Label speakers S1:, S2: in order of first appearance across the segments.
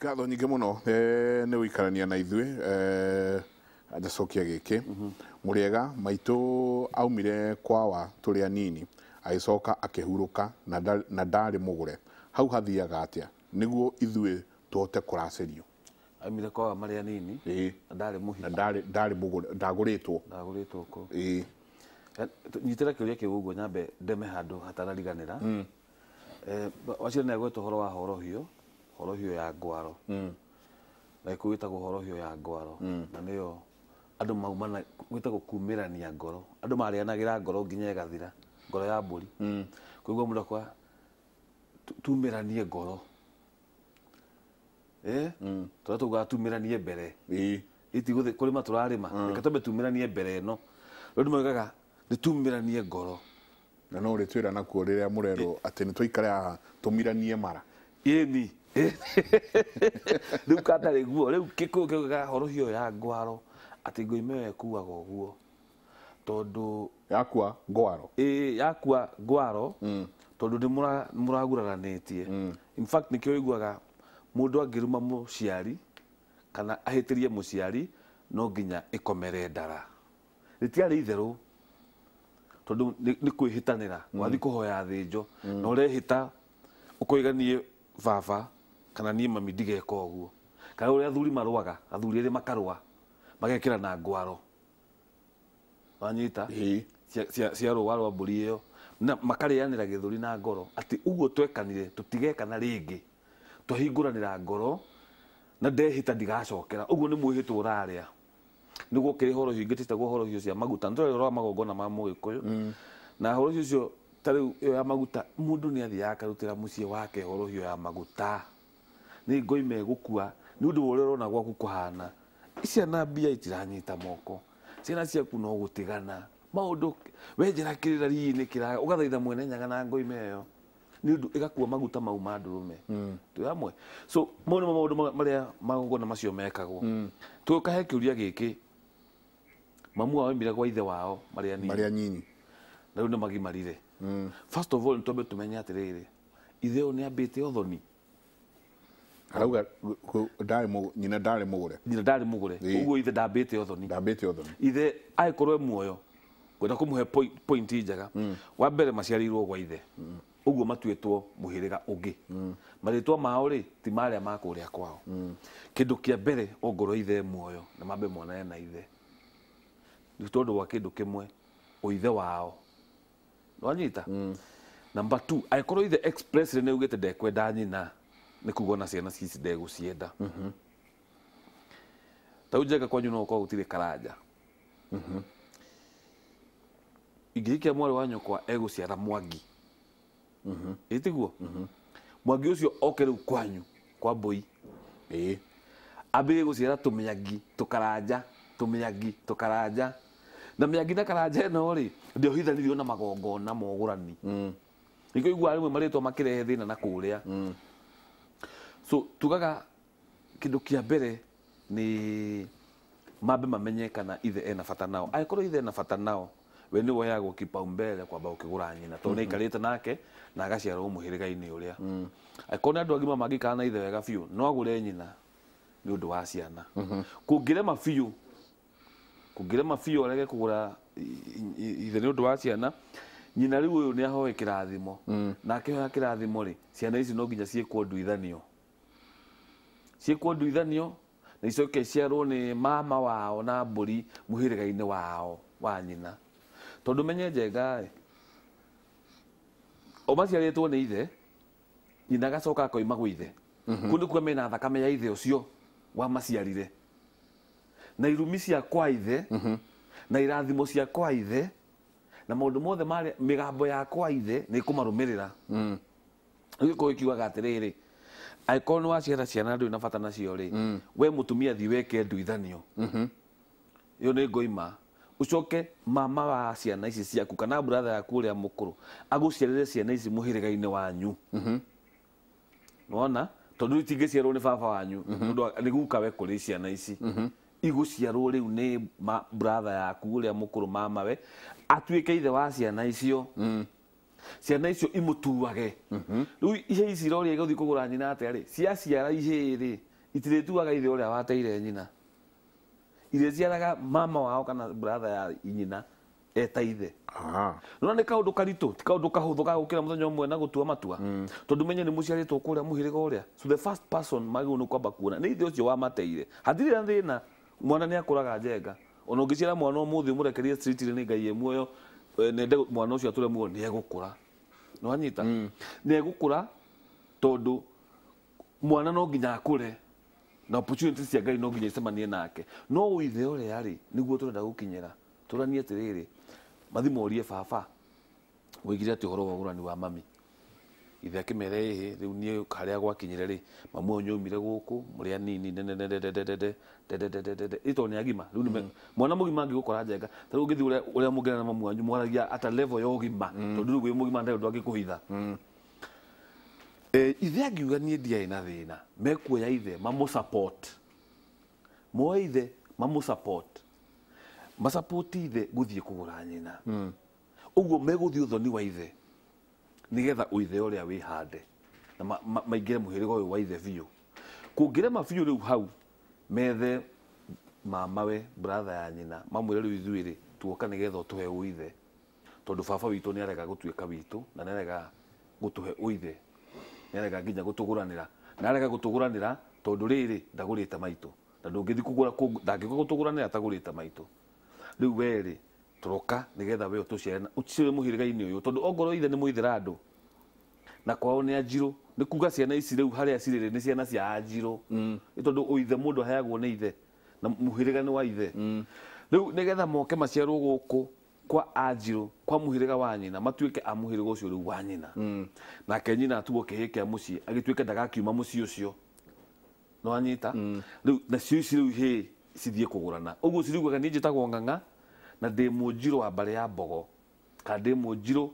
S1: Ngatho nyingĩ mũno nĩ gũikarania na ithuĩ. Ndacokia gĩkĩ mũrĩega maitũ aumire kwawa tũrĩ anini agĩcoka akĩhurũka na ndarĩ mũgũre hau hathiaga atĩa nĩguo ithuĩ tũhote kũracĩrio?
S2: Aumire kwawa marĩ anini na ndarĩ mũhiku
S1: na ndarĩ mũgũre, ndagũrĩtwo.
S2: Ndagũrĩtwo kũ. Nyitĩra kĩũria kĩu ũguo nyambe ndeme handũ hatanariganĩra. Wacio nĩ agwetwo ũhoro wa horohio, horohio ya ngwaro. Na gĩkũyũ ĩtagwo horohio ya ngwaro. Na nĩyo andũ maumana gwĩtagwo kumĩrania ngoro. Andũ marĩanagĩra ngoro nginya ĩgathira, ngoro ya mbũri. Koguo mũndũ akwa tumĩranie ngoro. Tũrĩa tugaga tumĩranie mbere. Itigũthĩ kũrĩma tũrarĩma, reke twambe tumĩranie mbere ĩno. Rĩu nĩmoigaga nĩ tumĩranie ngoro.
S1: Na no ũrĩtwĩra nakuo rĩrĩa mũrerwo atĩ nĩ tũikare haha tũmiranie mara.
S2: Ĩni. Rĩu katarĩ guo, rĩu Gĩkũyũ kĩugaga horohio ya ngwaro atĩ ngoima ĩyo ĩkuaga ũguo. Tondũ
S1: yakua ngwaro.
S2: Ĩĩ, yakua ngwaro tondũ nĩ mũraguraranĩtie. In fact nĩkĩo ũiguaga mũndũ angĩruma mũciari kana ahĩtĩrie mũciari no nginya ĩkomere ndara. Rĩtiarĩ itherũ tondũ nĩ kwĩhĩtanĩra, wathiĩ kũhoya thĩnjo na ũrehĩta ũkoiga niĩ baba kana niĩ mami ndigeka ũguo. Kana ũrĩa athuri marũaga, athuri erĩ makarũa magekĩra na ngwaro. Wanyita? Cia rũa rwa mbũri ĩyo na makarĩanĩra gĩthũri na ngoro atĩ ũguo twekanire tũtigekana rĩngĩ, twahingũranĩra ngoro na ndehĩta ndigacokera. Ũguo nĩ mwĩhĩtwo ũrarĩa. Nĩguo kĩrĩ horohio ingĩ citagwo horohio cia maguta. Nĩ tũrarora magongona ma Mũgĩkũyũ. Na horohio icio ta rĩu ĩyo ya maguta mũndũ nĩ athiaga akarutĩra mũciĩ wake horohio ya maguta. Nĩ ngoima ĩgũkua nĩ ũndũ wa ũrĩa ũrona gwaku kũhana. Ciana mbia itiranyita moko, ciana ciaku no gũtigana maũndũ wenjera kĩrĩra rii-inĩ kĩraga ũgathaitha mwene Nyaga na ngoima ĩyo nĩ ũndũ ĩgakua maguta mau ma ndũrũme. Twĩ hamwe. So mau nĩmo maũndũ marĩa magongona macio mekagwo. Tũkahe kĩũria gĩkĩ, mamu wao oimire gwa ithe wao marĩ anini.
S1: Marĩ anini.
S2: Na rĩu nĩ magimarire. First of all nĩ twambe tũmenye atĩrĩrĩ, ithe ũyũ nĩ ambĩte ũthoni.
S1: Arauga nyina ndarĩ mũgũre.
S2: Nyina ndarĩ mũgũre. Ũguo ithe ndambĩte ũthoni.
S1: Ndambĩte ũthoni.
S2: Ithe angĩkorwo e muoyo, ngwenda kũmũhe point njega. Wa mbere maciarĩirwo gwa ithe. Ũguo matuĩtwo mũhĩrĩga ũngĩ. Marĩtwa mao rĩ ti marĩa ma kũrĩa kwao. Kĩndũ kĩa mbere ongorwo ithe e muoyo na mambe monane na ithe. Nĩ tondũ wa kĩndũ kĩmwe, ũithe wao. Wanyita? Number 2, angĩkorwo ithe expressly nĩ augĩte ndekwenda nyina, nĩ kuga ona ciana ici ndegũcienda. Ta rĩu Njenga kwanyu no gũkorwo gũtirĩ Karanja. Ingĩhikia mwarĩ wa nyũkwa egũciara Mwangi. Ĩ tiguo? Mwangi ũcio oke rĩu kwanyu kwa Mbũi. Ambĩrĩrie gũciara tũmĩangi, tũkaranja, tũmĩangi, tũkaranja. Na mĩangi na karanja ĩno rĩ, ndĩohithanirio na magongona ma ũgũrani. Nĩkĩo ũiguaga rĩmwe marĩtwa makĩrehe thĩna na kũrĩa. So tugaga kĩndũ kĩa mbere nĩ mambe mamenye kana ithe ena bata nao. Angĩkorwo ithe ena bata nao, we nĩ woyagwo kipaumbele kwamba ũkĩgũra nyina tondũ nĩ aikarĩte nake na agaciarwo mũhĩrĩga-inĩ ũrĩa. Angĩkorwo nĩ andũ agima mangĩikara na ithe wega biũ, no agũre nyina nĩ ũndũ wa ciana. Kũngĩrema biũ, kũngĩrema biũ arege kũgũra ithe nĩ ũndũ wa ciana, nyina rĩu ũyũ nĩ ahoe kĩrathimo. Na akĩhoya kĩrathimo rĩ, ciana ici no nginya ciĩkwo nduithanio. Ciĩkwo nduithanio na icoke iciarwo nĩ mama wao na mbũri mũhĩrĩga-inĩ wao wa nyina. Tondũ menye Njenga ĩ, o maciarĩtwo nĩ ithe, nyina agacoka akoima gwĩ ithe. Kũu nĩkuo mena thakame ya ithe ũcio wamaciarire. Na irumi cia kwa ithe, na irathimo cia kwa ithe, na maũndũ mothe marĩa mĩgambo ya kwa ithe nĩ ĩkũmarũmĩrĩra. Rĩu gĩkũyũ kiugaga atĩrĩrĩ, angĩkorwo nĩ waciara ciana ndũrĩ na bata nacio rĩ, we mũtumia thiĩ weke nduithanio. Ĩyo nĩ ngoima. Ũcoke mama wa ciana ici ciaku kana brother yaku ũrĩa mũkũrũ agũciarĩre ciana ici mũhĩrĩga-inĩ wanyu. Nĩwona? Tondũ itingĩciarwo nĩ baba wanyu, tondũ nĩ guka we kũrĩ ciana ici. Igũciarwo rĩu nĩ brother yaku ũrĩa mũkũrũ mama we, atuĩke ithe wa ciana icio. Ciana icio imũtuage. Rĩu ihĩĩ ici iroria igũthiĩ kũgũra nyina atĩa rĩ? Ciaciara ihĩĩ rĩ, Itirĩtuaga ithe ũrĩa wateire nyina. Irĩciaraga mama wao kana brother ya nyina eta ithe. Nona nĩ kaũndũ karitũ, ti kaũndũ kahũthũ ga gũkĩra mũthenya ũmwe na gũtua matua. Tondũ menye nĩ mũciarĩtwo kũrĩa mũhĩrĩga ũrĩa. So the first person magĩrĩirwo nĩ kwamba kuona nĩ ithe ũcio wamateire. Hatirĩ na thĩna, mwana nĩ akũraga njenga. Ona ũngĩciara mwana ũmũthĩ ũmũrekerie street-inĩ nĩ Ngai e muoyo, nende mwana ũcio atũre muoyo nĩ egũkũra. Nĩ wanyita? Nĩ egũkũra tondũ mwana no nginya akũre na opportunities cia Ngai no nginya icemanie nake. No ũithe ũrĩa rĩ, nĩguo tũrenda gũkinyĩra. Tũranie atĩrĩrĩ, mathi morie baba woigire atĩ ũhoro wa ũgũrani wa mami. Ithe akĩmera ĩhĩ, rĩu niĩ harĩa gwakinyire rĩ, mamu ũyũ nĩaumire gũkũ, mũrĩ anini, ndendendendendende, ndendendendende. Ĩ tondũ nĩ agima. Rĩu nĩ mwana mũgima angĩgũkora njenga, ta rĩu ũngĩthiĩ ũrĩa mũngĩaria na mamu wanyu, mwaragia at a level ya ũgima, tondũ rĩu wĩ mũgima ndarĩ ũndũ angĩkũhitha. Ithe angiuga niĩ ndiarĩ na thĩna, mekuoya ithe mamũ support. Moe ithe mamũ support. Masupport ithe gũthiĩ kũgũra nyina. Ũguo megũthiĩ ũthoni wa ithe nĩgetha ũithe ũrĩa wĩhande na maingĩre mũhĩrĩga ũyũ wa ithe biũ. Kũngĩrema biũ rĩu hau methe mamawe brother ya nyina mamwĩre rĩu ithuĩ rĩ tuoka nĩgetha ũtũhe ũithe tondũ baba witũ nĩarega gũtuĩka witũ na nĩarega gũtũhe ũithe, nĩarega nginya gũtũgũranĩra, na arega gũtũgũranĩra tondũ rĩrĩ ndagũrĩte maitũ na ndũngĩthiĩ kũgũra ndangĩũka gũtũgũranĩra atagũrĩte maitũ. Rĩu we rĩ tũroka nĩgetha we ũtũciare na ũtũciare mũhĩrĩga-inĩ ũyũ tondũ ongorwo ithe nĩ mũithĩra andũ na kwao nĩ anjirũ, nĩ kuga ciana ici rĩu harĩa cirĩ rĩ nĩ ciana cia anjirũ. Nĩ tondũ ũithe mũndũ aheagwo nĩ ithe na mũhĩrĩga nĩ wa ithe. Rĩu nĩgetha moke maciarwo gũkũ kwa anjirũ kwa mũhĩrĩga wa nyina matuĩke a mũhĩrĩga ũcio rĩu wa nyina. Nake nyina atuo kĩhĩĩ kĩa mũciĩ agĩtuĩke ndagakiuma mũciĩ ũcio. Nĩ wanyita? Rĩu nacio ici rĩu hĩ cithiĩ kũgũrana. Ũguo ciriugaga niĩ njĩtagwo Ng'ang'a na ndĩ mũnjirũ wa mbarĩ ya Mbogo kana ndĩ mũnjirũ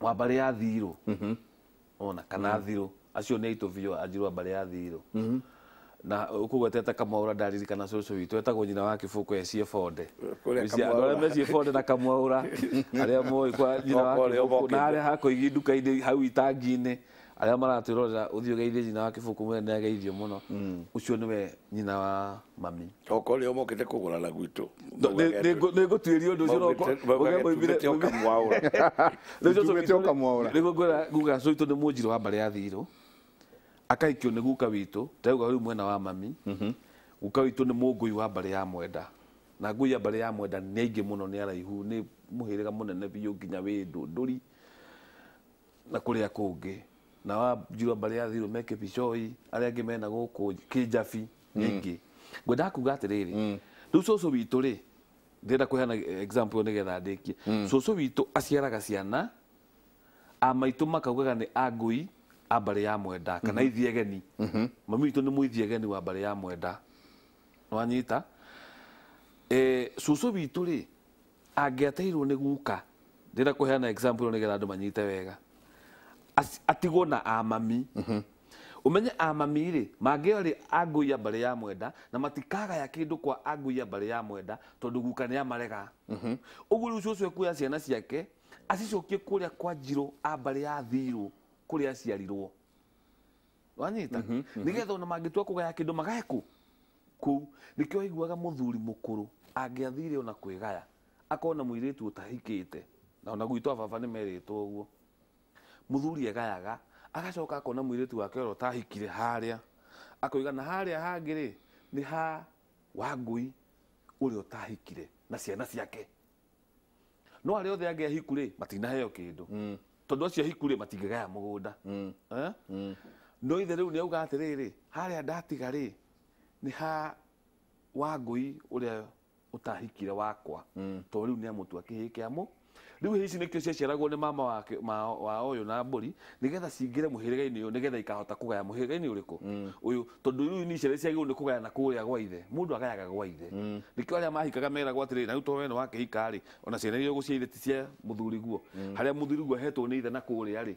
S2: wa mbarĩ ya Thirũ. Ona kana Thirũ. Acio nĩ aitũ biũ anjirũ wa mbarĩ ya Thirũ. Na ũkũgwetete Kamwaũra ndaririkana cũcũ witũ etagwo nyina wa kĩbũkũ ecie Bonde. Andũ arĩa meciĩ Bonde na Kamwaũra arĩa moĩ kwa nyina wa kĩbũkũ na harĩa hakoigi nduka-inĩ hau itangi-inĩ arĩa maratwĩrorera ũthiĩ ũgeithie nyina wa kĩbũkũ mwene nĩageithio mũno. Ũcio nĩwe nyina wa mami.
S3: Okorwo nĩo mokĩte kũgũrana gwitũ.
S2: Nĩngũtuĩria ũndũ ũcio no guka cũcũ witũ nĩ mũnjirũ wa mbarĩ ya Thirũ. Akaikio nĩ guka witũ, ndauga rĩu mwena wa mami. Guka witũ nĩ mũngũi wa mbarĩ ya Mwenda. Na ngũi ya mbarĩ ya Mwenda nĩ aingĩ mũno, nĩ araihu, nĩ mũhĩrĩga mũnene biũ nginya wĩ Ndũndũri na kũrĩa kũngĩ. Na wa njirũ wa mbarĩ ya Thirũ me Kĩbicoi, arĩa angĩ mena gũkũ Kĩnjabi nĩ aingĩ. Ngwendaga kuga atĩrĩrĩ, rĩu cũcũ witũ rĩ, ndĩrenda kũheana example nĩgetha ndĩkie. Cũcũ witũ aciaraga ciana, a maitũ makaugaga nĩ angũi a mbarĩ ya Mwenda kana ithiegeni. Mami witũ nĩ mũithiegeni wa mbarĩ ya Mwenda. Nĩwanyita? Cũcũ witũ rĩ, angĩateirwo nĩ guka, ndĩrenda kũheana example nĩgetha andũ manyite wega. Atigwo na amami. Ũmenye amami rĩ, mangĩarĩ angũi a mbarĩ ya Mwenda na matikagaya kĩndũ kwa angũi a mbarĩ ya Mwenda tondũ guka nĩ amarega. Ũguo rĩu cũcũ ekuoya ciana ciake acicokie kũrĩa kwa njirũ a mbarĩ ya Thirũ kũrĩa aciarirwo. Wanyita? Nĩgetha ona mangĩtua kũgaya kĩndũ magae kũ? Kũu. Nĩkĩo waiguaga mũthuri mũkũrũ angĩathire ona kwĩgaya akona mũirĩtu ũtahikĩte, na ona gwitũ a baba nĩ merĩtwo ũguo. Mũthuri egayaga agacoka akona mũirĩtu wake ũrĩa ũtahikire harĩa, akoiga na harĩa hangĩ rĩ nĩ ha Wangũi ũrĩa ũtahikire na ciana ciake. No arĩa othe angĩ ahiku rĩ matinaheo kĩndũ. Tondũ acio ahiku rĩ matingĩgaya mũgũnda. No ithe rĩu nĩauga atĩrĩrĩ, harĩa ndatiga rĩ nĩ ha Wangũi ũrĩa ũtahikire wakwa, tondũ rĩu nĩamũtua kĩhĩĩ kĩa mũ. Rĩu hĩĩ ici nĩkĩo ciaciaragwo nĩ mama wake wa ũyũ na mbũri nĩgetha cingĩre mũhĩrĩga-inĩ ũyũ nĩgetha ikahota kũgaya mũhĩrĩga-inĩ ũrĩkũ ũyũ, tondũ rĩu ni ciana ciagĩrĩirwo nĩ kũgaya na kũrĩa gwa ithe. Mũndũ agayaga gwa ithe. Nĩkĩo arĩa mahikaga meragwo atĩrĩrĩ, na rĩu tondũ we nĩ wakĩhika rĩ, ona ciana iria ũgũciara ithe ti cia mũthuri guo. Harĩa mũthuri guo ahetwo nĩ ithe na kũrĩa rĩ,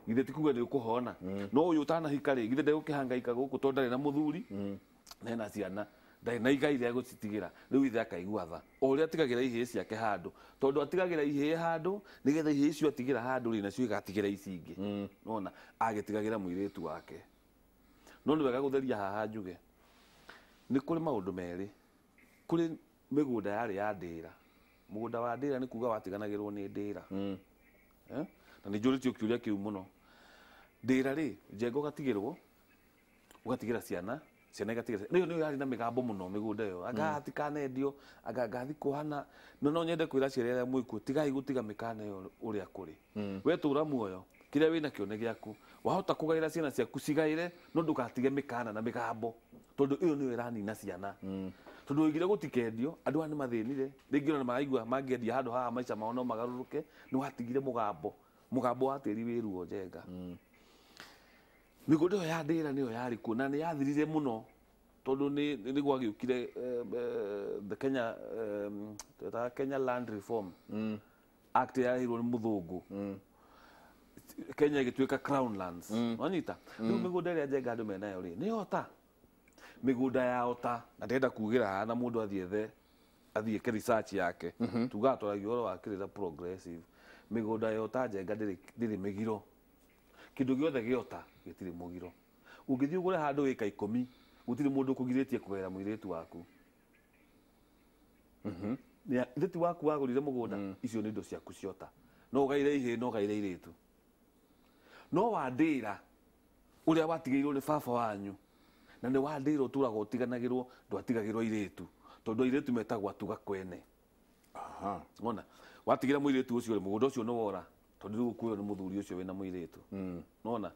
S2: githĩ ti kuga nĩ ũkũhona. No ũyũ ũtanahika rĩ, githĩ ndegũkĩhangaika gũkũ tondũ ndarĩ na mũthuri na ciana, ndarĩ na igai rĩa gũcitigĩra. Rĩu ithe akaigua tha o ũrĩa atigagĩra ihĩĩ ciake handũ, tondũ atigagĩra ihĩĩ handũ nĩgetha ihĩĩ icio atigĩra handũ rĩ, nacio igatigĩra ici ingĩ. Nĩwona agĩtigagĩra mũirĩtu wake. No nĩ wega gũtheria haha njuge nĩ kũrĩ maũndũ merĩ. Kũrĩ mĩgũnda yarĩ ya ndĩra. Mũgũnda wa ndĩra nĩ kuga watiganagĩrwo nĩ ndĩra. Na nĩ njũrĩtio kĩũria kĩu mũno. Ndĩra rĩ, njengo ũgatigĩrwo, ũgatigĩra ciana, ciana igatigĩra. Nĩyo nĩyo yarĩ na mĩgambo mũno mĩgũnda ĩyo. Anga hatikanendio, anga ngathi kũhana. No no nyende kwĩra aciari arĩa mwĩkuo, tigai gũtiga mĩkana ĩyo ũrĩa kũrĩ. We tũra muoyo, kĩrĩa wĩnakĩo nĩ gĩaku. Wahota kũgaĩra ciana ciaku cigaĩre, no ndũgatige mĩkana na mĩgambo. Tondũ ĩyo nĩyo ĩranina ciana. Tondũ oigire gũtikendio, andũ aya nĩ mathĩnire, rĩngĩ ona maraigua mangĩendia handũ haha maica mao no magarũrũke, nĩ watigire mũgambo. Mũgambo wa tĩri wĩ ruo Njenga. Mĩgũnda ĩyo ya ndĩra nĩyo yarĩ kuo na nĩ yathirire mũno tondũ nĩ gwagĩũkire the Kenya twetaga Kenya Land Reform Act yarehirwo nĩ mũthũngũ. Kenya ĩgĩtuĩka Crown Lands. Wanyita? Rĩu mĩgũnda ĩrĩa Njenga andũ menayo rĩ, nĩ ota. Mĩgũnda ya ota, na ndĩrenda kugĩra haha na mũndũ athiĩ ethe, athiĩ eke research yake. Tugaga twaragia ũhoro wa kĩrĩra progressive. Mĩgũnda ya ota Njenga ndĩrĩ mĩgiro. Kĩndũ gĩothe gĩota gĩtirĩ mũgiro. Ũngĩthiĩ ũgũre handũ ĩka 10, gũtirĩ mũndũ ũkũgirĩtie kũgaĩra mũirĩtu waku. Ithe ti waku wagũrire mũgũnda, icio nĩ indo ciaku ciota. No ũgaĩre ihĩĩ, no ũgaĩre airĩtu. No wa ndĩra ũrĩa watigĩirwo nĩ baba wanyu, na nĩ wa ndĩra ũtũraga ũtiganagĩrwo, ndwatigagĩrwo airĩtu, tondũ airĩtu metagwo atuga kwene. Wona, watigĩra mũirĩtu ũcio rĩ, mũgũnda ũcio nĩ wora, tondũ rĩu ũkuoywo nĩ mũthuri ũcio wĩna mũirĩtu. Nona?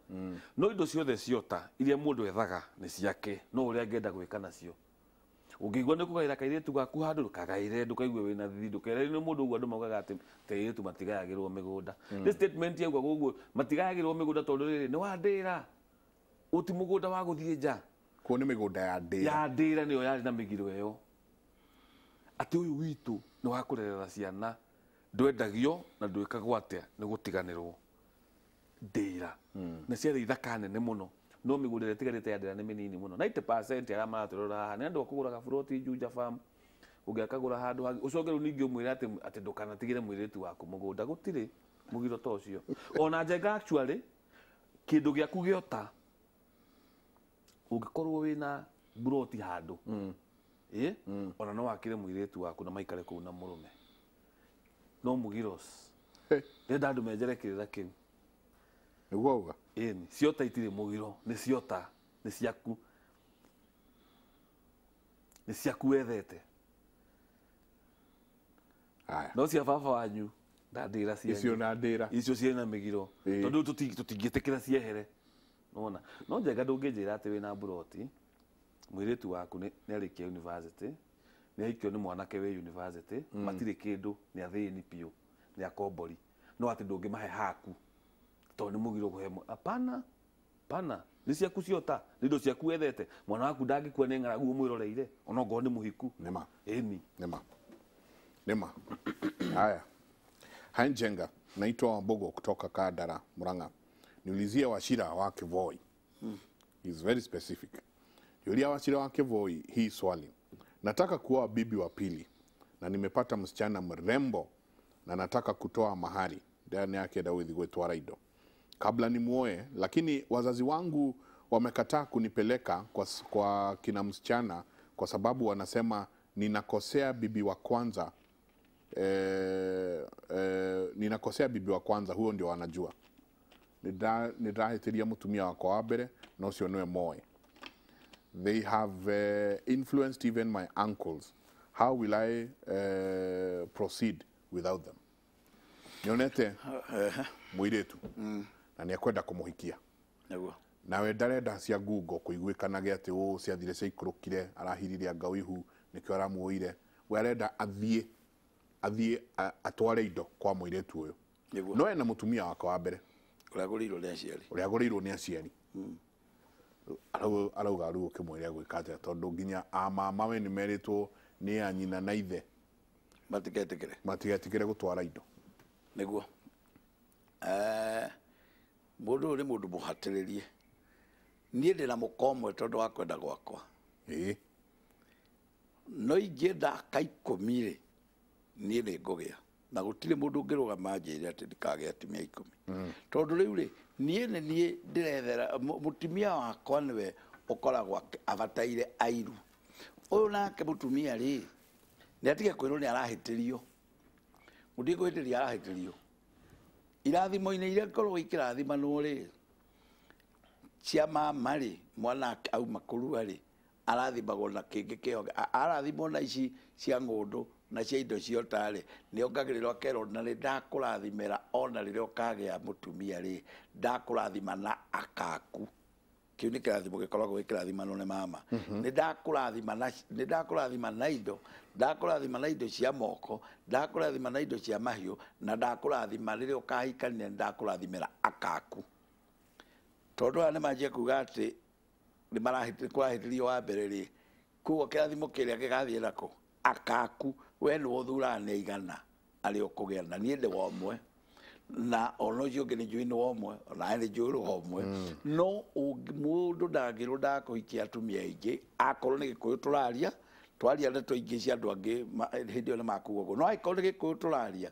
S2: No indo ciothe ciota iria mũndũ ethaga nĩ ciake, no ũrĩa angĩenda gwĩka nacio. Ũngĩigua nĩ kũgaĩra kairĩtu gaku handũ, ndũkagaĩre, ndũkaigue wĩna thithi, ndũkere nĩ mũndũ ũguo andũ maugaga atĩ airĩtu matigayagĩrwo mĩgũnda. Nĩ statement yauga ũguo, matigayagĩrwo mĩgũnda tondũ rĩrĩ, nĩ wa ndĩra. Ũti mũgũnda wa gũthiĩ nja.
S1: Kuo nĩ mĩgũnda ya ndĩra.
S2: Ya ndĩra nĩyo yarĩ na mĩgiro ĩyo. Atĩ ũyũ witũ nĩ wa kũrerera ciana, ndwendagio na ndwĩkagwo atĩa, nĩ gũtiganĩrwo. Ndĩra. Na ciarĩ ithaka nene mũno. No mĩgũnda ĩrĩa ĩtigarĩte ya ndĩra nĩ mĩnini mũno. 90% arĩa maratũrora haha nĩ andũ a kũgũra gaburoti Juja Farm, ũngĩakagũra handũ hangĩ, ũcoke rĩu ningĩ ũmwĩre atĩ ndũkanatigĩre mũirĩtu waku mũgũnda, gũtirĩ mũgiro ta ũcio. Ona Njenga actually, kĩndũ gĩaku gĩota, ũngĩkorwo wĩna buroti handũ, ona no wakĩre mũirĩtu waku na maikare kũu na mũrũme. No mũgiros. Ndĩrenda andũ menjere kĩrĩra kĩu.
S1: Nĩguo auga?
S2: Ĩni, ciota itirĩ mũgiro, nĩ ciota, nĩ ciaku. Nĩ ciaku wethete.
S1: Aya.
S2: No cia baba wanyu, na ndĩra cianyu.
S1: Icio na ndĩra.
S2: Icio ciĩna mĩgiro. Tondũ tũtingĩtĩkĩra ciehere. Nĩwona? No Njenga ndũngĩnjĩra atĩ wĩna buroti, mũirĩtu waku nĩ arĩkia university, nĩ ahikio nĩ mwanake wĩ university, matirĩ kĩndũ, nĩ athĩni biũ, nĩ akombori. No atĩ ndũngĩmahe haku, tondũ nĩ mũgiro kũhe hapana, hapana. Nĩ ciaku ciota, nĩ indo ciaku wethete. Mwana waku ndangĩkua nĩ ng'aragu ũmwĩroreire, ona ongorwo nĩ mũhiku.
S1: Nĩma.
S2: Ĩni.
S1: Nĩma. Nĩma. Haya. Hi Njenga, naitwa Wambugu kutoka Kandara, Murang'a. Niulizie Wachira wa Kivoi. He's very specific. Niulizie Wachira wa Kivoi hii swali. Nataka kuoa bibi wa pili na nimepata msichana mrembo na nataka kutoa mahari. Ndani yake Daudi gwetwara indo. Kabla nimuoe, lakini wazazi wangu wamekataa kunipeleka kwa kina msichana kwa sababu wanasema ninakosea bibi wa kwanza. Ninakosea bibi wa kwanza, huo ndio wanajua. Nindahĩtĩria mũtumia wakwa wa mbere na ũcio nĩwe moĩ. They have influenced even my uncles. How will I proceed without them? Nionete mũirĩtu na nĩekwenda kũmũhikia.
S3: Nĩguo.
S1: Nawe ndarenda cia Google kũiguĩkanage atĩ ũ ciathire ciaikũrũkire, arahirire anga ũihu nĩkĩo aramuoire. We arenda athiĩ atware indo kwa mũirĩtu ũyũ.
S3: Nĩguo.
S1: No ena mũtumia wakwa wa mbere.
S3: Ũrĩa agũrĩirwo nĩ aciari.
S1: Ũrĩa agũrĩirwo nĩ aciari. Arauga rĩu ũkĩmwĩre gwĩka atĩa tondũ nginya a mama we nĩmerĩtwo nĩ a nyina na ithe.
S3: Matigetĩkĩre.
S1: Matigetĩkĩre gũtwara indo.
S3: Nĩguo. Mũndũ ũyũ nĩ mũndũ mũhatĩrĩrie. Niĩ ndĩna mũka ũmwe tondũ wa kwenda gwakwa. No ingĩenda aka 10 rĩ, niĩ nĩ ngũgĩa. Na gũtirĩ mũndũ ũngĩrũgama anjĩre atĩ ndikagĩa atumia 10. Tondũ rĩu rĩ, niĩ nĩ niĩ ndĩrethera, mũtumia wakwa nĩwe Ũkoragwo abataire airu. Ũyũ nake mũtumia rĩ, nĩ atige kwĩrwo nĩ arahĩtĩrio. Mũtige kũhĩtĩria arahĩtĩrio. Irathimo-inĩ iria ikoragwo ikĩrathimanwo rĩ, cia mama rĩ, mwana auma kũrua rĩ, arathimagwo na kĩngĩ kĩo, arathimwo na ici cia ng'ũndũ na cia indo cia ũta rĩ, nĩ ongagĩrĩrwo akerwo na nĩ ndakũrathimĩra ona rĩrĩa ũkagĩa mũtumia rĩ, ndakũrathima na akaku. Kĩu nĩ kĩrathimo gĩkoragwo gĩkĩrathimanwo nĩ mama. Nĩ ndakũrathima na, nĩ ndakũrathima na indo, ndakũrathima na indo cia moko, ndakũrathima na indo cia mahiũ, na ndakũrathima rĩrĩa ũkahikania, nĩ ndakũrathimĩra akaku. Tondũ aya nĩ manjia kuga atĩ nĩ kũrahĩtĩrio wa mbere rĩ, koguo kĩrathimo kĩrĩa gĩgathiĩ nako akaku, we nĩwe ũthuraga nĩ aigana arĩa ũkũgĩa na niĩ ndĩ wa ũmwe, na ona ũcio ũngĩ nĩ njũĩ nĩ wa ũmwe, ona nĩ njũĩ wa ũmwe. No mũndũ ndangĩrwo ndakũhikia atumia aingĩ, akorwo nĩ Gĩkũyũ tũraria, twaria ndeto ingĩ cia andũ angĩ hĩndĩ ĩyo nĩ makuga ũguo. No angĩkorwo nĩ Gĩkũyũ tũraria,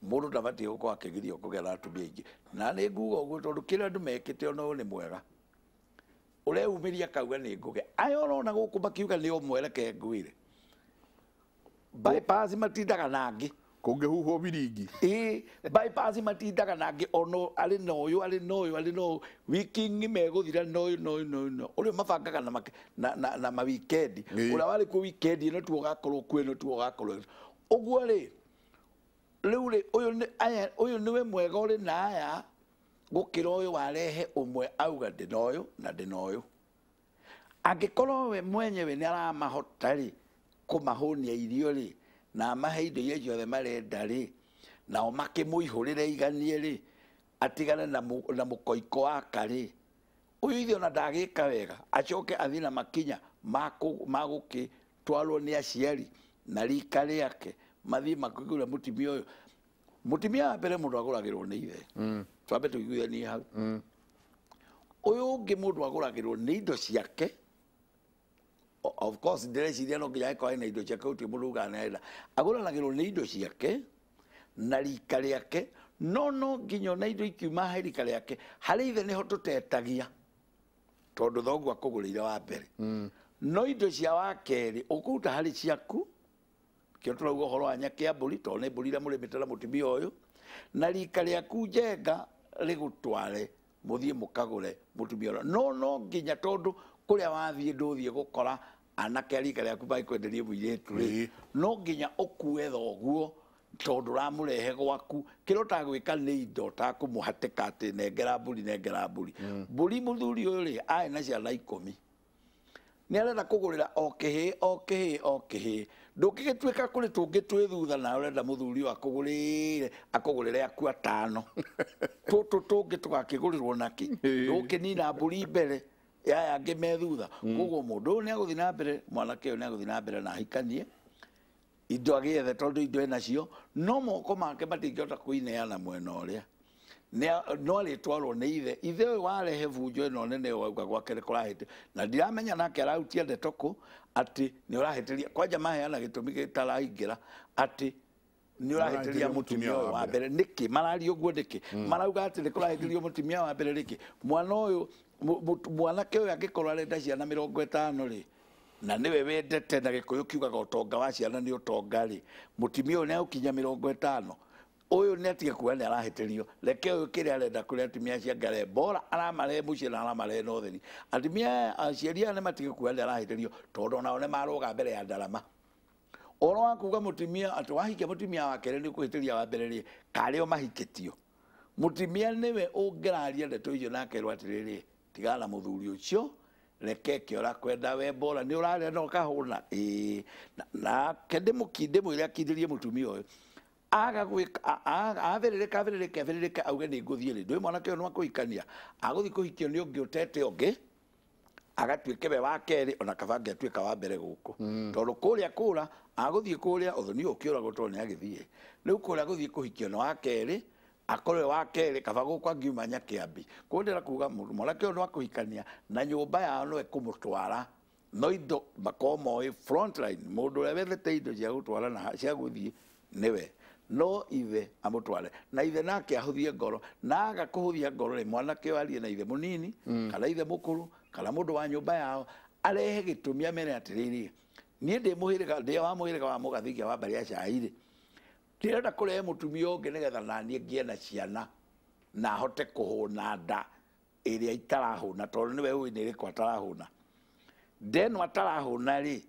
S3: mũndũ ndabatiĩ gũkorwo akĩgirio kũgĩa na atumia aingĩ. Na nĩ nguga ũguo tondũ kĩrĩa andũ mekĩte ona ũyũ nĩ mwega. Ũreyumĩria akauga nĩ ngũgĩa. Aya ũrona gũkũ makiuga nĩ ũmwe, reke ngwĩre. Bypass matindaga na angĩ.
S1: Kũngĩhuhwo biringi.
S3: Ĩĩ, bypass matindaga na angĩ, ona arĩ na ũyũ, arĩ na ũyũ, arĩ na ũyũ. Wiki ng'ima ĩgũthira na ũyũ, na ũyũ, na ũyũ, na ũyũ. Ũrĩa mabangaga na ma weekend. Ũrĩa warĩ kuo weekend ĩno tuo ũgakorwo kuo, ĩno tuo ũgakorwo. Ũguo rĩ, rĩu rĩ, ũyũ nĩ aya, ũyũ nĩwe mwega ũrĩ na aya, gũkĩra ũyũ warehe ũmwe auga ndĩ na ũyũ na ndĩ na ũyũ. Angĩkorwo we mwenyewe nĩ aramahota rĩ, kũmahũnia irio rĩ, na amahe indo iria ciothe marenda rĩ, nao makĩmũihũrĩre iganie rĩ, atigane na mũkoiko waka rĩ, ũyũ ithe ona ndagĩka wega, acoke athiĩ na makinya ma gũkĩtwarwo nĩ aciari na rika rĩake, mathiĩ makĩgũre mũtumia ũyũ. Mũtumia wa mbere mũndũ agũragĩrwo nĩ ithe. Twambe tũiguithanie hau. Ũyũ ũngĩ mũndũ agũragĩrwo nĩ indo ciake. Of course ndĩreciria no nginya angĩkorwo ena indo ciake, gũtirĩ mũndũ ugaga nĩ arenda. Agũranagĩrwo nĩ indo ciake na rika rĩake, no no nginya ona indo ikiuma he rika rĩake, harĩ ithe nĩho tũtetagia, tondũ thoguo akũgũrĩire wa mbere. No indo cia wa kerĩ ũkũruta harĩ ciaku, kĩo tũrauga ũhoro wa nyakĩambũri, tondũ nĩ mbũri iria mũrĩmĩte na mũtumia ũyũ, na rika rĩaku njenga rĩgũtware mũthiĩ mũkagũre mũtumia ũyũ. No no nginya tondũ kũrĩa wathiĩ ndũthiĩ gũkora anake a rika rĩaku magĩkwenderie mũirĩtu rĩ, no nginya ũkue thoguo tondũ ũramũrehe gwaku. Kĩrĩa ũtagwĩka nĩ indo ũtakũmũhatĩka atĩ nengera mbũri, nengera mbũri. Mbũri mũthuri ũyũ rĩ, arĩ na ciana 10. Nĩ arenda kũgũrĩra o kĩhĩĩ, o kĩhĩĩ, o kĩhĩĩ. Ndũngĩgĩtuĩka kũrĩ tũngĩ twĩ thutha na ũrenda mũthuri ũyũ akũgũrĩre, akũgũrĩre aku 5. Tũtũ tũngĩ tũgakĩgũrĩrwo nakĩ? Ndũngĩnina mbũri mbere aya angĩ me thutha. Koguo mũndũ ũyũ nĩ agũthiĩ na mbere, mwanake ũyũ nĩ agũthiĩ na mbere na ahikanie, indo agĩethe tondũ indo enacio, no moko make matingĩhota kũineana mwena ũrĩa. No arĩtwarwo nĩ ithe. Ithe ũyũ warehe bunjo ĩno nene wauga gwake nĩ kũrahĩtĩrio. Na ndiramenya nake arautia ndeto kũ atĩ nĩ ũrahĩtĩria. Kwanja maheana gĩtũmi gĩtaraingĩra atĩ nĩ ũrahĩtĩria mũtumia ũyũ wa mbere. Nĩkĩ mararia ũguo nĩkĩ? Marauga atĩ nĩ kũrahĩtĩrio mũtumia wa mbere nĩkĩ? Mwana ũyũ, mwanake ũyũ angĩkorwo arenda ciana 50 rĩ, na nĩwe wendete na Gĩkũyũ kiugaga ũtonga wa ciana nĩ ũtonga rĩ, mũtumia ũyũ nĩ agũkinya 50. Ũyũ nĩ atige kuga nĩ arahĩtĩrio. Reke ũyũ kĩrĩa arenda kũrĩ atumia acio angĩ arehe, bora aramarehe mũciĩ na aramarehe na ũtheri. Atumia aya, aciari aya nĩ matige kuga nĩ arahĩtĩrio, tondũ onao nĩ marũga mbere ya ndarama. Ũhoro wa kuga mũtumia atĩ wahikia mũtumia wa kerĩ nĩ ũkũhĩtĩria wa mbere rĩ, karĩ o mahikĩtio. Mũtumia nĩwe ũngĩraria ndeto icio na akerwo atĩrĩrĩ, tigana na mũthuri ũcio, reke ke ũrakwenda we bora, nĩ ũrarĩa na ũkahũna. Ĩĩ, nake ndĩmwĩre akindĩrie mũtumia ũyũ. Aga gwĩka, athĩrĩrĩka, athĩrĩrĩke, athĩrĩrĩke, auge nĩ ngũthiĩ rĩ. Ndũĩ mwanake ũyũ nĩ wa kũhikania. Agũthiĩ kũhikio nĩ ũngĩ ũtete ũngĩ, agatuĩke we wa kerĩ, ona kaba angĩatuĩka wa mbere gũkũ. Tondũ kũrĩa kũra, agũthiĩ kũrĩa, ũthoni ũyũ ũkĩũragwo tondũ nĩ agĩthiĩ. Rĩu kũrĩa gũthiĩ kũhikio nĩ wa kerĩ, akorwe wa kerĩ, kaba gũkũ angiuma Nyakĩambi. Koguo ndĩrenda kuga mwanake ũyũ nĩ wa kũhikania, na nyũmba yao no ĩkũmũtwara. No indo makorwo moĩ frontline, mũndũ ũrĩa wethete indo cia gũtwara na cia gũthiĩ nĩwe. No ithe amũtware na ithe nake ahũthie ngoro, na aga kũhũthia ngoro rĩ, mwanake ũyũ arie na ithe mũnini kana ithe mũkũrũ kana mũndũ wa nyũmba yao, arehe gĩtũmi amere atĩrĩrĩ, niĩ ndĩ mũhĩrĩga, ndĩ wa mũhĩrĩga wa Mũgathikia wa mbarĩ ya Cai rĩ, ndĩrenda kũrehe mũtumia ũngĩ nĩgetha naniĩ ngĩe na ciana na ahote kũhũna nda ĩrĩa itarahũna, tondũ nĩwe ũĩ nĩ ĩrĩkũ atarahũna. Ndeno atarahũna rĩ,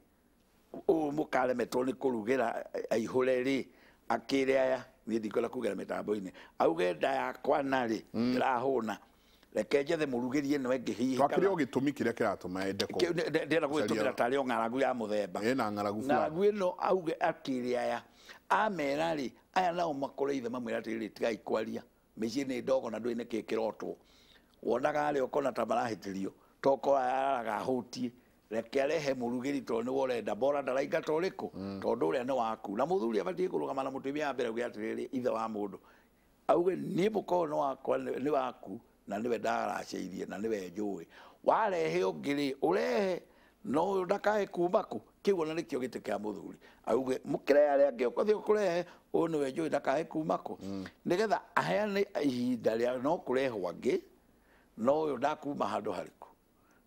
S3: ũũ mũkaremetwo nĩ kũrugĩra aihũre rĩ, akĩre aya niĩ ndikwenda kugera mĩtambo-inĩ, auge nda yakwa narĩ ndĩrahũna, reke njethe mũrugĩrie ĩno ĩngĩ hihi
S1: Twakĩrĩ o gĩtũmi kĩrĩa kĩratũma ende
S3: ndĩrenda gũgĩtũmĩra tarĩ o ng'aragu ya mũthemba.
S1: Ĩna ng'aragu fulani.
S3: Ng'aragu ĩno auge akĩre aya amera rĩ, aya nao makore ithe mamwĩra atĩrĩrĩ, tigai kwaria, mĩciĩ nĩ ndogo na ndũĩ nĩkĩ kĩrotwo, wonaga arĩa ũkona ta marahĩtĩrio, toko araraga ahũtie, reke arehe mũrugĩri tondũ nĩwe ũrenda, bora ndaraingata ũrĩkũ, tondũ ũrĩa nĩ waku. Na mũthuri abatiĩ kũrũgama na mũtumia wa mbere auge atĩrĩrĩ, ithe wa mũndũ auge niĩ mũkorwo nĩ wakwa nĩ waku na nĩwe ndaracĩirie na nĩwe njũĩ, warehe ũngĩ rĩ ũrehe, no ũyũ ndakae kuma kũ. Kĩu ona nĩkĩo gĩtĩ kĩa mũthuri, auge mũkĩrehe arĩa angĩ ũkũthiĩ kũrehe ũyũ nĩwe njũĩ ndakae kuma kũ, nĩgetha aheane ihinda rĩa no kũrehwo angĩ, no ũyũ ndakuma handũ harĩkũ,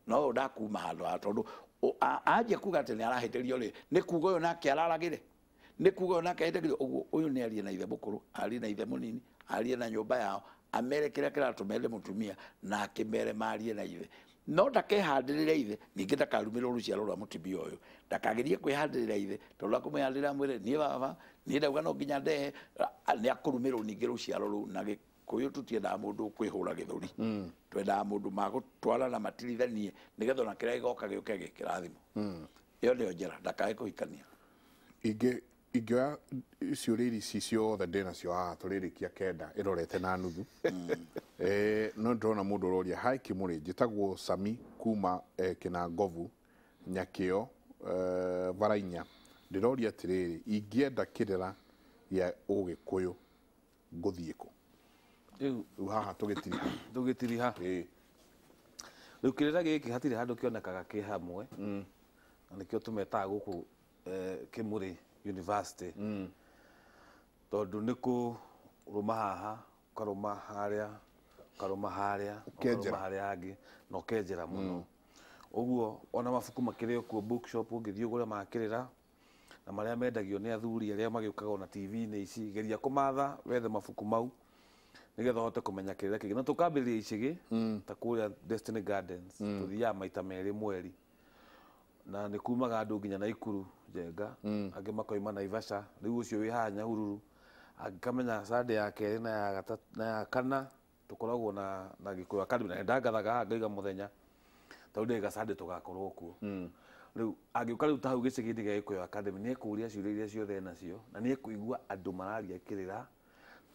S3: no ũyũ ndakuma handũ haha, tondũ anjia kuga atĩ nĩ arahĩtĩrio rĩ, nĩ kuga ũyũ nake araragĩre, nĩ kuga ũyũ nake ahĩtĩrio. Ũguo ũyũ nĩ arie na ithe mũkũrũ, arie na ithe mũnini, arie na nyũmba yao, amere kĩrĩa kĩratũma ende mũtumia, na akĩmere marie na ithe. No ndakehandĩrĩre ithe, ningĩ ndakarumĩrwo rũciaro rwa mũtumia ũyũ, ndakagerie kwĩhandĩrĩra ithe, tondũ akũmwĩhandĩrĩra amwĩre niĩ baba, niĩ ndauga no nginya ndehe, nĩ akũrumĩrwo ningĩ rũciaro rũu. Na Gĩkũyũ tũtiendaga mũndũ ũkwĩhũra gĩthũri, twendaga mũndũ magũtwara na matirithanie nĩgetha ona kĩrĩa gĩgoka gĩũke gĩkĩrathimo. Ĩyo nĩyo njĩra, ndakae kũhikania.
S1: Ingĩoya ciũria ici ciothe ndĩnacio haha tũrĩrĩkia 9 ĩrorete na nuthu. No ndĩrona mũndũ ũroria, hi Kĩmũrĩ, njĩtagwo Sami kuma Kĩnangovu Nyakĩo, Varainya, ndĩroria atĩrĩrĩ, ingĩenda kĩrĩra gĩa Ũgĩkũyũ ngũthiĩ kũ? Rĩu haha tũgĩtiriha.
S2: Tũgĩtiriha. Rĩu kĩrĩra gĩkĩ hatirĩ handũ kĩonekaga kĩ hamwe, na nĩkĩo tũmetaga gũkũ Kĩmũrĩ University, tondũ nĩ kũrũma haha, ũkarũma harĩa, ũkarũma harĩa, ũkarũma harĩa hangĩ, na ũkenjera mũno. Ũguo ona mabuku makĩrĩ o kuo bookshop, ũngĩthiĩ ũgũre ma kĩrĩra, na marĩa mendagio nĩ athuri arĩa magĩũkaga ona TV-inĩ ici, geria kũmatha wethe mabuku mau nĩgetha ũhote kũmenya kĩrĩra kĩngĩ. Na tũkambĩrĩria icigĩ ta kũrĩa Destiny Gardens, tũthiaga maita 2 mweri, na nĩ kumaga andũ nginya Naikuru Njenga, angĩ makoima Naivasha, rĩu ũcio wĩ haha Nyahururu, angĩkamenya Sunday ya kerĩ na ya gatatũ na ya kana tũkoragwo na Gĩkũyũ Academy, na ndangathaga haha ngaiga mũthenya tondũ ndĩga Sunday tũgakorwo kuo. Rĩu angĩũka rĩu ta hau gĩcagi-inĩ gĩa Gĩkũyũ Academy nĩ ekũria ciũria iria ciothe enacio, na nĩ ekũigua andũ mararia kĩrĩra,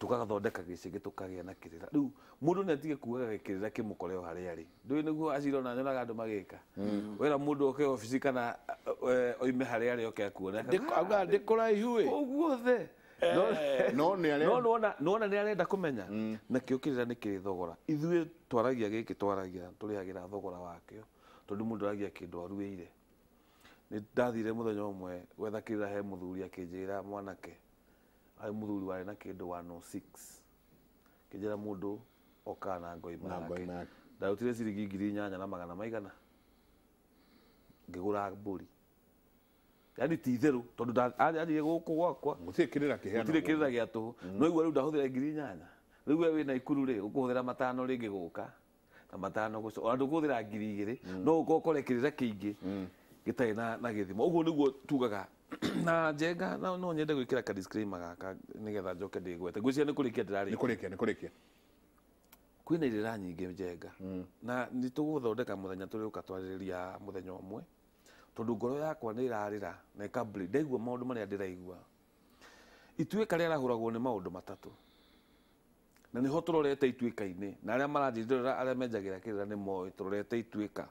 S2: tũgathondeka gĩcagi tũkagĩa na kĩrĩra. Rĩu mũndũ nĩ atige kugaga kĩrĩra kĩmũkore o harĩa arĩ, ndũĩ nĩguo acirona nyonaga andũ magĩka wera mũndũ oke obici kana oime harĩa arĩ oke akuone,
S3: auga ndĩ kũraihu ĩ
S2: ũguo othe.
S1: No
S2: nĩwona nĩ arenda kũmenya, nakĩo kĩrĩra nĩ kĩrĩ thogora. Ithuĩ twaragia gĩkĩ twaragia tũrĩhagĩra thogora wakĩo, tondũ mũndũ aragia kĩndũ aruĩire. Nĩ ndathire mũthenya ũmwe gwetha kĩrĩra he mũthuri, akĩnjĩra mwanake, arĩ mũthuri warĩ na kĩndũ 106, akĩnjĩra mũndũ okaga na ngoima yake. Ndarutire ciringi 8,000 na magana maigana, ngĩgũra mbũri. Yani ti itherũ, tondũ anjire gũkũ gwakwa
S1: gũtirĩ kĩrĩra kĩheanagwo,
S2: gũtirĩ kĩrĩra gĩa tũhũ. No igua rĩu ndahũthĩra 8,000, rĩu we wĩna Ikuru rĩ, ũkũhũthĩra 5 rĩngĩ gũka na 5 gũcoka, ona ndũkũhũthĩra 2,000, no ũkorwo ũkore kĩrĩra kĩingĩ gĩtarĩ na gĩthimo. Ũguo nĩguo tugaga. Na Njenga, no nyende gwĩkĩra ka disclaimer gaka nĩgetha njoke ndĩgwete. Ngwĩciria nĩ kũrĩkia ndĩrarĩkia.
S1: Nĩ kũrĩkia, nĩ kũrĩkia.
S2: Kwĩna irĩra nyingĩ Njenga, na nĩ tũgũthondeka mũthenya tũrĩũka twarĩrĩria mũthenya ũmwe, tondũ ngoro yakwa nĩ ĩrarĩra na ĩkambly ndaigua maũndũ marĩa ndĩraigua. Ituĩka rĩarahũragwo nĩ maũndũ matatũ, na nĩho tũrorete ituĩka-inĩ, na arĩa maranjĩrĩra arĩa menjagĩra kĩrĩra nĩ moĩ tũrorete ituĩka.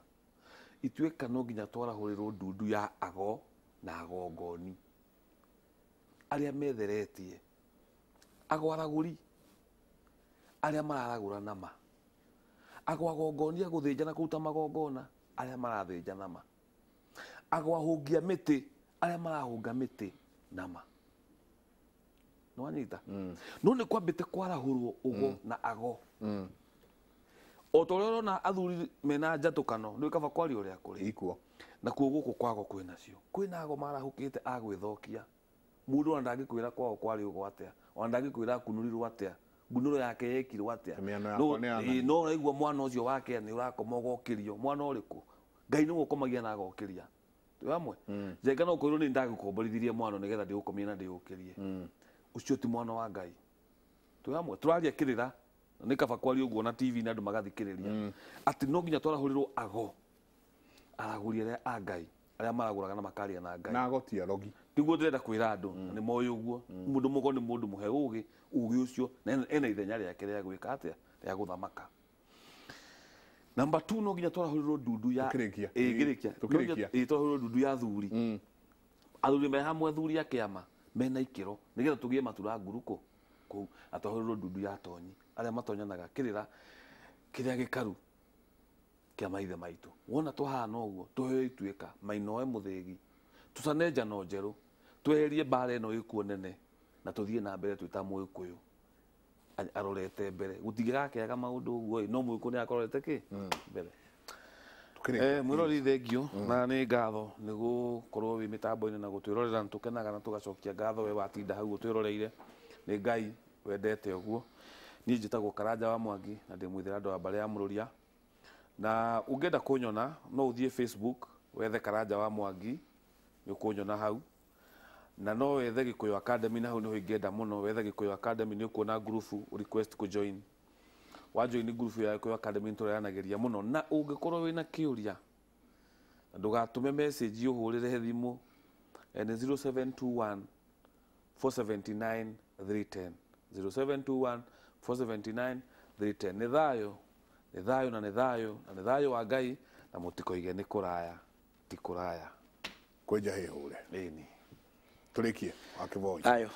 S2: Ituĩka no nginya twarahũrĩrwo ndundu ya ago na agongoni arĩa metheretie, ago aragũri arĩa mararagũra nama, ago agongoni a gũthĩnja na kũruta magongona arĩa marathĩnja nama, ago ahũngia mĩtĩ arĩa marahũnga mĩtĩ nama. Nĩ wanyita no nĩ kwambĩte kwarahũrwo ũgo na ago. O ta ũrĩa ũrona athuri mena njatũkano nĩ kaba kwaria ũrĩa kũrĩ
S1: ikuo
S2: nakuo gũkũ kwago kwĩnacio kwĩna ago marahũkĩte a gwĩthokia mũndũ ona ndangĩkwĩra kwao kwarĩ ũgo atĩa ona ndangĩkwĩra akunũrirwo atĩa ngunũro yake yekirwo atĩa. No ũraigua mwana ũcio wake nĩ ũrakoma ũgokĩrio mwana ũrĩkũ Ngai nĩwe ũkomagia na agokĩria twĩ hamwe. Njenga no kwĩrwo nĩ ndagũkomborithirie mwana nĩgetha ndĩũkomie na ndĩũkĩrie ũcio ti mwana wa Ngai. Twĩ hamwe tũraria kĩrĩra nĩ kaba kwaria ũguo na TV na andũ magathikĩrĩria atĩ no nginya twarahũrĩrwo ago aragũri arĩa a Ngai arĩa maragũraga na makaria na Ngai
S1: na ago ti arogi
S2: tiguo ndĩrenda kwĩra andũ nĩ moĩ ũguo mũndũ mũgo nĩ mũndũ mũhe ũgĩ ũgĩ ũcio na ena ithenya rĩake rĩa gwĩka atĩa rĩa gũthamaka. Number 2 no nginya twarahũrĩrwo ndundu ya twarahũrĩrwo ndundu ya athuri athuri me hamwe athuri a kĩama mena ikĩro nĩgetha tũgĩe matura nguruko kũu na twarahũrĩrwo ndundu ya atonyi arĩa matonyanaga kĩrĩra kĩrĩa gĩkaru kĩa maithe maitũ. Wona twahana ũguo tũheo ituĩka mainoe mũthĩgi tũcane njano njerũ tweherie mbara ĩno ĩkuo nene na tũthiĩ na mbere twĩ ta Mũgĩkũyũ arorete mbere gũtingĩgakĩaga maũndũ ũguo no Mũgĩkũyũ nĩ akororete kĩ mbere. Mwĩrori thengio na nĩ ngatho nĩ gũkorwo wĩ mĩtambo-inĩ na gũtwĩrorera nĩ tũkenaga na tũgacokia ngatho we watinda hau ũtwĩroreire nĩ Ngai wendete ũguo. Niĩ njĩtagwo Karanja wa Mwangi na ndĩ mwithĩra andũ wa mbarĩ ya Mũrũria na ũngĩenda kũnyona no ũthiĩ Facebook wethe Karanja wa Mwangi nĩ ũkũnyona hau na no wethe Gĩkũyũ Academy na hau nĩho ingĩenda mũno wethe Gĩkũyũ Academy nĩ ũkuona ngurubu request kũ join wa join ngurubu ya Gĩkũyũ Academy nĩtũreranagĩria mũno na ũngĩkorwo wĩna kĩũria na ndũgatũme message ũhũrĩre thimũ nĩ 0721 479 310 0721 479 310. Nĩ thayũ nĩ thayũ na nĩ thayũ na nĩ thayũ wa Ngai na mũtikoige nĩ kũraya ti kũraya
S1: kwenja hĩhũre
S2: ĩni
S1: tũrĩkie wakĩboi
S3: ayo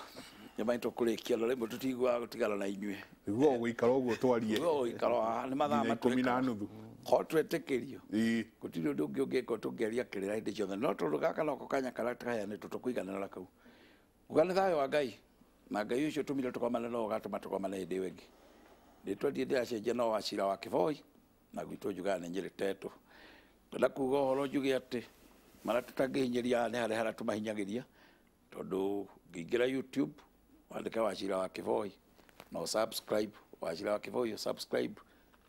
S3: nyama tũkũrĩkia no rĩmwe tũtiguaga gũtigana na inyuĩ
S1: nĩguo ũgũikara ũguo twarie
S3: nĩguo ũgũikara nĩ mathaa
S1: ikũmi na nuthu
S3: ko twetĩkĩrio gũtirĩ ũndũ ũngĩ ũngĩka tũngĩaria kĩrĩra hĩndĩ ciothe no tondũ gaka noko kanya karĩa kaheanĩtwo tũkũiganĩra kau uga nĩ thayũ wa Ngai na Ngai ũcio tũmire tũkomane no ũgatũma tũkomane hĩndĩ ĩyo ĩngĩ rĩtwa ndiĩ ndĩracenjia no Wachira wa Kĩboi na gwitũ njugaga nĩ Nyĩrĩ Tetũ ngwenda kuga ũhoro njuge atĩ marĩa tũtangĩhinyĩria nĩ harĩa harĩa tũmahinyagĩria tondũ ngĩingĩra YouTube wandĩke Wachira wa Kĩboi na subscribe Wachira wa Kĩboi subscribe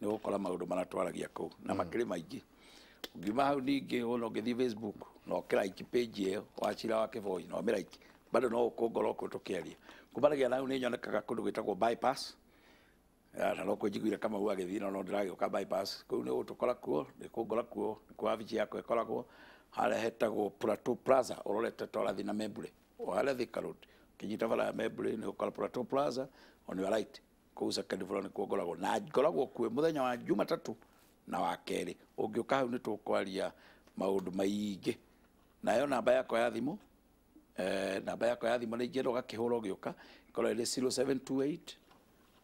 S3: nĩ ũgũkora maũndũ marĩa twaragia kũu na makĩrĩ maingĩ. Ũngiuma hau ningĩ ona ũngĩthiĩ Facebook na ũkĩraiki page ĩyo Wachira wa Kĩboi na ũmĩraiki bado no ũkũngora ũkũ tũkĩaria kumanagia na hau nĩ nyonekaga kũndũ gwĩtagwo bypass na no kũnjiguire Kamau agĩthiĩ no ndĩragĩũka bypass kũu nĩ ũgũtũkora kuo nĩ kũngora kuo nĩ wabici yakwa ĩkoragwo harĩa hetagwo Plateau Plaza ũrorete ta ũrathiĩ na Membure o harĩa Thika Road ũkĩnyita bara ya Membure nĩ ũgũkora Plateau Plaza on your right kũu second floor nĩkuo ngoragwo na ngoragwo kuo mũthenya wa Jumatatũ na wa kerĩ ũngĩũka hau nĩ tũkwaria maũndũ maingĩ nayo namba yakwa ya thimũ namba yakwa ya thimũ nĩ ingĩenda ũgakĩhũra ũgĩũka ĩkorwo ĩrĩ 0728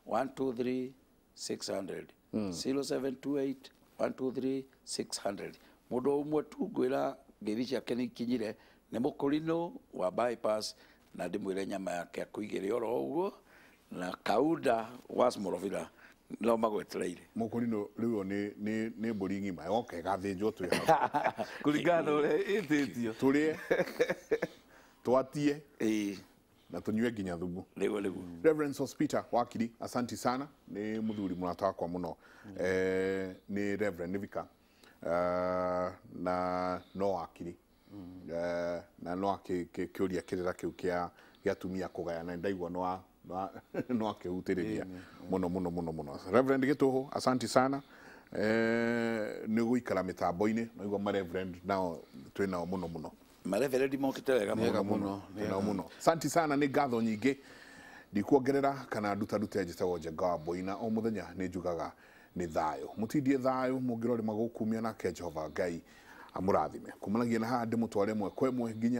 S3: 123 600 0728 123 600 mũndũ ũmwe tu ngwĩra ngeithi ciake nĩ ikinyire nĩ mũkũrinũ wa bypass na ndĩmwĩre nyama yake akũigĩre oro ũguo na Kaunda wa Smorovila no magwetereire
S1: mũkũrinũ rĩu nĩ mbũri ng'ima yoka ĩgathĩnjwo twĩ hau
S2: kũringana na ũrĩa ĩtĩtio
S1: tũrĩe twatie na tunyue nginya thumu.
S3: Nĩguo nĩguo.
S1: Reverend Sospeter Wakiri, asanti sana nĩ mũthuri mũrata wakwa mũno nĩ Reverend nĩ vika na no wakiri na no akĩũria kĩrĩra kĩu kĩa atumia kũgayana ndaigua no akĩhutĩrĩria mũno mũno mũno mũno. Reverend Gĩtũhũ, asanti sana nĩ gũikara mĩtambo-inĩ naigua ma Reverend nao twĩ nao mũno mũno
S3: mareverendi mokĩte wega
S1: mũno mũno mũno. Asanti sana nĩ ngatho nyingĩ ndikuongerera kana ndutarute njĩtagwo Njenga wa Mboina o mũthenya nĩ njugaga nĩ thayũ mũtindie thayũ mũngĩrorĩ magũkumia nake Jehova Ngai amũrathime kumanagia na haha ndĩmũtware ĩmwe kwa ĩmwe nginya